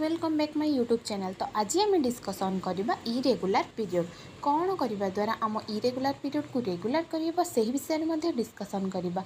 Welcome back my YouTube channel. ତ ଆଜି ଆମେ ଡିସ୍କସନ୍ କରିବା ଇରେଗୁଲାର ପିରିୟଡ଼। କ'ଣ କରିବା ଦ୍ୱାରା ଆମ ଇରେଗୁଲାର ପିରିୟଡ଼କୁ ରେଗୁଲାର କରିହେବ, ସେହି ବିଷୟରେ ମଧ୍ୟ ଡିସ୍କସନ୍ କରିବା।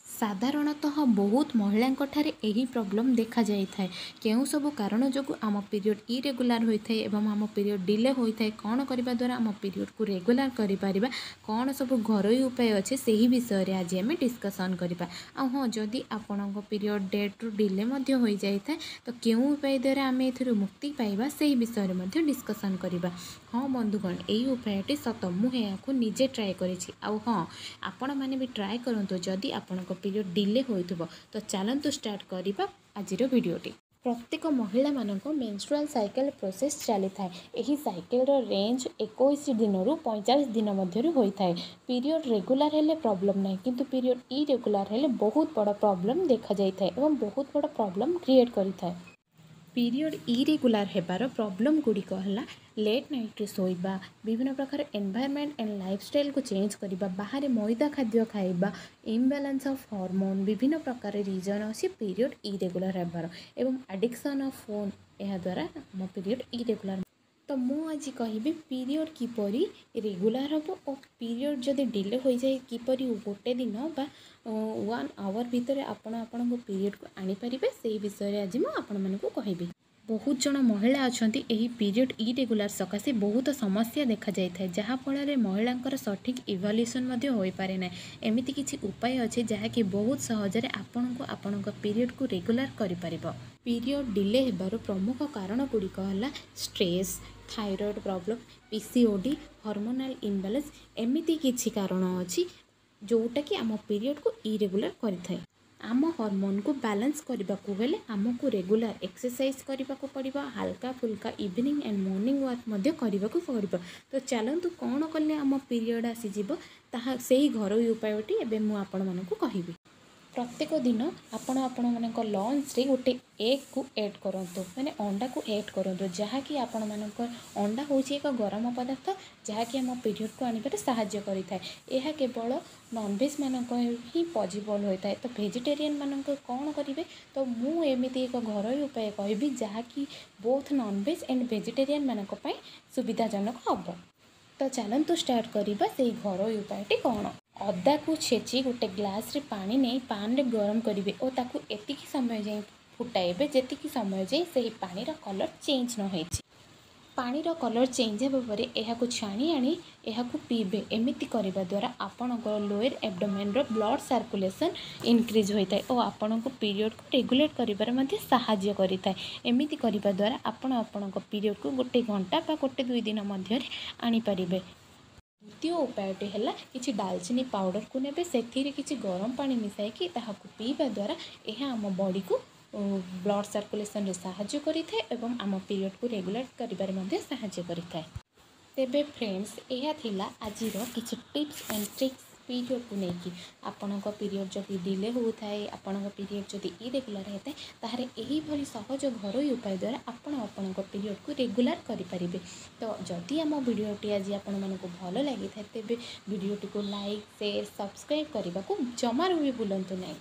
ସାଧାରଣତଃ ବହୁତ ମହିଳାଙ୍କଠାରେ ଏହି ପ୍ରୋବ୍ଲେମ୍ ଦେଖାଯାଇଥାଏ। କେଉଁ ସବୁ କାରଣ ଯୋଗୁଁ ଆମ ପିରିୟଡ଼ ଇରେଗୁଲାର ହୋଇଥାଏ ଏବଂ ଆମ ପିରିୟଡ଼ ଡିଲେ ହୋଇଥାଏ, କ'ଣ କରିବା ଦ୍ୱାରା ଆମ ପିରିୟଡ଼କୁ ରେଗୁଲାର କରିପାରିବା, କ'ଣ ସବୁ ଘରୋଇ ଉପାୟ ଅଛି, ସେହି ବିଷୟରେ ଆଜି ଆମେ ଡିସ୍କସନ୍ କରିବା। ଆଉ ହଁ, ଯଦି ଆପଣଙ୍କ ପିରିୟଡ଼ ଡେଟ୍ରୁ ଡିଲେ ମଧ୍ୟ ହୋଇଯାଇଥାଏ, ତ କେଉଁ ଉପାୟ ଦ୍ୱାରା ଆମେ ଏଥିରୁ ମୁକ୍ତି ପାଇବା, ସେହି ବିଷୟରେ ମଧ୍ୟ ଡିସ୍କସନ୍ କରିବା। ହଁ ବନ୍ଧୁଗଣ, ଏଇ ଉପାୟଟି ସତ, ମୁଁ ଏହାକୁ ନିଜେ ଟ୍ରାଏ କରିଛି। ଆଉ ହଁ, ଆପଣମାନେ ବି ଟ୍ରାଏ କରନ୍ତୁ ଯଦି ଆପଣଙ୍କ ପିରିୟଡ଼ ଡିଲେ ହୋଇଥିବ। ତ ଚାଲନ୍ତୁ ଷ୍ଟାର୍ଟ କରିବା ଆଜିର ଭିଡ଼ିଓଟି। ପ୍ରତ୍ୟେକ ମହିଳାମାନଙ୍କ ମେନ୍ଷ୍ଟ୍ରୁଆଲ୍ ସାଇକେଲ୍ ପ୍ରୋସେସ୍ ଚାଲିଥାଏ। ଏହି ସାଇକେଲର ରେଞ୍ଜ 21 ଦିନରୁ 45 ଦିନ ମଧ୍ୟରୁ ହୋଇଥାଏ। ପିରିୟଡ଼ ରେଗୁଲାର ହେଲେ ପ୍ରୋବ୍ଲେମ୍ ନାହିଁ, କିନ୍ତୁ ପିରିୟଡ଼ ଇରେଗୁଲାର ହେଲେ ବହୁତ ବଡ଼ ପ୍ରୋବ୍ଲେମ୍ ଦେଖାଯାଇଥାଏ ଏବଂ ବହୁତ ବଡ଼ ପ୍ରୋବ୍ଲେମ୍ କ୍ରିଏଟ୍ କରିଥାଏ। ପିରିୟଡ଼ ଇରେଗୁଲାର ହେବାର ପ୍ରୋବ୍ଲେମ୍ ଗୁଡ଼ିକ ହେଲା ଲେଟ୍ ନାଇଟ୍ରେ ଶୋଇବା, ବିଭିନ୍ନ ପ୍ରକାର ଏନଭାୟରମେଣ୍ଟ ଆଣ୍ଡ ଲାଇଫଷ୍ଟାଇଲକୁ ଚେଞ୍ଜ କରିବା, ବାହାରେ ମଇଦା ଖାଦ୍ୟ ଖାଇବା, ଇମ୍ବାଲାନ୍ସ ଅଫ୍ ହରମୋନ୍। ବିଭିନ୍ନ ପ୍ରକାର ରିଜନ୍ ଅଛି ପିରିୟଡ଼ ଇରେଗୁଲାର ହେବାର ଏବଂ ଆଡ଼ିକ୍ସନ୍ ଅଫ୍ ଫୋନ୍, ଏହାଦ୍ୱାରା ଆମ ପିରିୟଡ଼ ଇରେଗୁଲାର। ତ ମୁଁ ଆଜି କହିବି ପିରିୟଡ଼ କିପରି ରେଗୁଲାର ହେବ ଓ ପିରିୟଡ଼ ଯଦି ଡିଲେ ହୋଇଯାଏ, କିପରି ଗୋଟେ ଦିନ ବା ୱାନ୍ ଆୱାର ଭିତରେ ଆପଣ ଆପଣଙ୍କ ପିରିୟଡ଼କୁ ଆଣିପାରିବେ, ସେଇ ବିଷୟରେ ଆଜି ମୁଁ ଆପଣମାନଙ୍କୁ କହିବି। ବହୁତ ଜଣ ମହିଳା ଅଛନ୍ତି, ଏହି ପିରିୟଡ଼ ଇରେଗୁଲାର ସକାଶେ ବହୁତ ସମସ୍ୟା ଦେଖାଯାଇଥାଏ, ଯାହାଫଳରେ ମହିଳାଙ୍କର ସଠିକ୍ ଇଭାଲ୍ୟୁସନ୍ ମଧ୍ୟ ହୋଇପାରେ ନାହିଁ। ଏମିତି କିଛି ଉପାୟ ଅଛି ଯାହାକି ବହୁତ ସହଜରେ ଆପଣଙ୍କୁ ଆପଣଙ୍କ ପିରିୟଡ଼କୁ ରେଗୁଲାର କରିପାରିବ। ପିରିୟଡ଼ ଡିଲେ ହେବାର ପ୍ରମୁଖ କାରଣ ଗୁଡ଼ିକ ହେଲା stress, thyroid problem, PCOD, hormonal imbalance। ଏମିତି କିଛି କାରଣ ଅଛି ଯେଉଁଟାକି ଆମ ପିରିୟଡ଼କୁ ଇରେଗୁଲାର କରିଥାଏ। ଆମ ହରମୋନ୍କୁ ବାଲାନ୍ସ କରିବାକୁ ହେଲେ ଆମକୁ ରେଗୁଲାର ଏକ୍ସରସାଇଜ୍ କରିବାକୁ ପଡ଼ିବ, ହାଲକା ଫୁଲକା ଇଭିନିଂ ଆଣ୍ଡ ମର୍ଣ୍ଣିଂ ୱାକ୍ ମଧ୍ୟ କରିବାକୁ ପଡ଼ିବ। ତ ଚାଲନ୍ତୁ, କ'ଣ କଲେ ଆମ ପିରିୟଡ଼ ଆସିଯିବ, ତାହା ସେଇ ଘରୋଇ ଉପାୟଟି ଏବେ ମୁଁ ଆପଣମାନଙ୍କୁ କହିବି। ପ୍ରତ୍ୟେକ ଦିନ ଆପଣ ଆପଣମାନଙ୍କ ଲଞ୍ଚରେ ଗୋଟେ ଏଗ୍କୁ ଏଡ଼୍ କରନ୍ତୁ, ମାନେ ଅଣ୍ଡାକୁ ଏଡ଼୍ କରନ୍ତୁ, ଯାହାକି ଆପଣମାନଙ୍କ ଅଣ୍ଡା ହେଉଛି ଏକ ଗରମ ପଦାର୍ଥ ଯାହାକି ଆମ ପିରିୟଡ଼କୁ ଆଣିବାରେ ସାହାଯ୍ୟ କରିଥାଏ। ଏହା କେବଳ ନନଭେଜ୍ ମାନଙ୍କ ହିଁ ପସିବଲ୍ ହୋଇଥାଏ। ତ ଭେଜିଟେରିଆନ୍ ମାନଙ୍କ କ'ଣ କରିବେ? ତ ମୁଁ ଏମିତି ଏକ ଘରୋଇ ଉପାୟ କହିବି ଯାହାକି ବୋଥ୍ ନନଭେଜ୍ ଆଣ୍ଡ ଭେଜିଟେରିଆନ୍ ମାନଙ୍କ ପାଇଁ ସୁବିଧାଜନକ ହେବ। ତ ଚାଲନ୍ତୁ ଷ୍ଟାର୍ଟ କରିବା, ସେଇ ଘରୋଇ ଉପାୟଟି କ'ଣ। ଅଦାକୁ ଛେଚି ଗୋଟେ ଗ୍ଲାସ୍ରେ ପାଣି ନେଇ ପାନରେ ଗରମ କରିବେ ଓ ତାକୁ ଏତିକି ସମୟ ଯାଏଁ ଫୁଟାଇବେ, ଯେତିକି ସମୟ ଯାଏଁ ସେହି ପାଣିର କଲର୍ ଚେଞ୍ଜ ନ ହେଇଛି। ପାଣିର କଲର୍ ଚେଞ୍ଜ ହେବା ପରେ ଏହାକୁ ଛାଣି ଆଣି ଏହାକୁ ପିଇବେ। ଏମିତି କରିବା ଦ୍ୱାରା ଆପଣଙ୍କର ଲୋୟର୍ ଆବଡୋମେନ୍ର ବ୍ଲଡ଼ ସାର୍କୁଲେସନ୍ ଇନକ୍ରିଜ୍ ହୋଇଥାଏ ଓ ଆପଣଙ୍କୁ ପିରିୟଡ଼କୁ ରେଗୁଲେଟ୍ କରିବାରେ ମଧ୍ୟ ସାହାଯ୍ୟ କରିଥାଏ। ଏମିତି କରିବା ଦ୍ୱାରା ଆପଣ ଆପଣଙ୍କ ପିରିୟଡ଼କୁ ଗୋଟେ ଘଣ୍ଟା ବା ଗୋଟେ ଦୁଇ ଦିନ ମଧ୍ୟରେ ଆଣିପାରିବେ। ଦ୍ୱିତୀୟ ଉପାୟଟି ହେଲା, କିଛି ଡାଲଚିନି ପାଉଡ଼ରକୁ ନେବେ, ସେଥିରେ କିଛି ଗରମ ପାଣି ମିଶାଇକି ତାହାକୁ ପିଇବା ଦ୍ୱାରା ଏହା ଆମ ବଡ଼ିକୁ ବ୍ଲଡ଼ ସାର୍କୁଲେସନରେ ସାହାଯ୍ୟ କରିଥାଏ ଏବଂ ଆମ ପିରିୟଡ଼କୁ ରେଗୁଲେଟ୍ କରିବାରେ ମଧ୍ୟ ସାହାଯ୍ୟ କରିଥାଏ। ତେବେ ଫ୍ରେଣ୍ଡସ୍, ଏହା ଥିଲା ଆଜିର କିଛି ଟିପ୍ସ ଆଣ୍ଡ ଟ୍ରିକ୍ସ ପିରିୟଡ଼କୁ ନେଇକି। ଆପଣଙ୍କ ପିରିୟଡ଼ ଯଦି ଡିଲେ ହେଉଥାଏ, ଆପଣଙ୍କ ପିରିୟଡ଼ ଯଦି ଇରେଗୁଲାର ହେଇଥାଏ, ତାହେଲେ ଏହିଭଳି ସହଜ ଘରୋଇ ଉପାୟ ଦ୍ୱାରା ଆପଣ ଆପଣଙ୍କ ପିରିୟଡ଼କୁ ରେଗୁଲାର କରିପାରିବେ। ତ ଯଦି ଆମ ଭିଡ଼ିଓଟି ଆଜି ଆପଣମାନଙ୍କୁ ଭଲ ଲାଗିଥାଏ, ତେବେ ଭିଡ଼ିଓଟିକୁ ଲାଇକ୍, ସେୟାର, ସବସ୍କ୍ରାଇବ୍ କରିବାକୁ ଜମାରୁ ବି ଭୁଲନ୍ତୁ ନାହିଁ।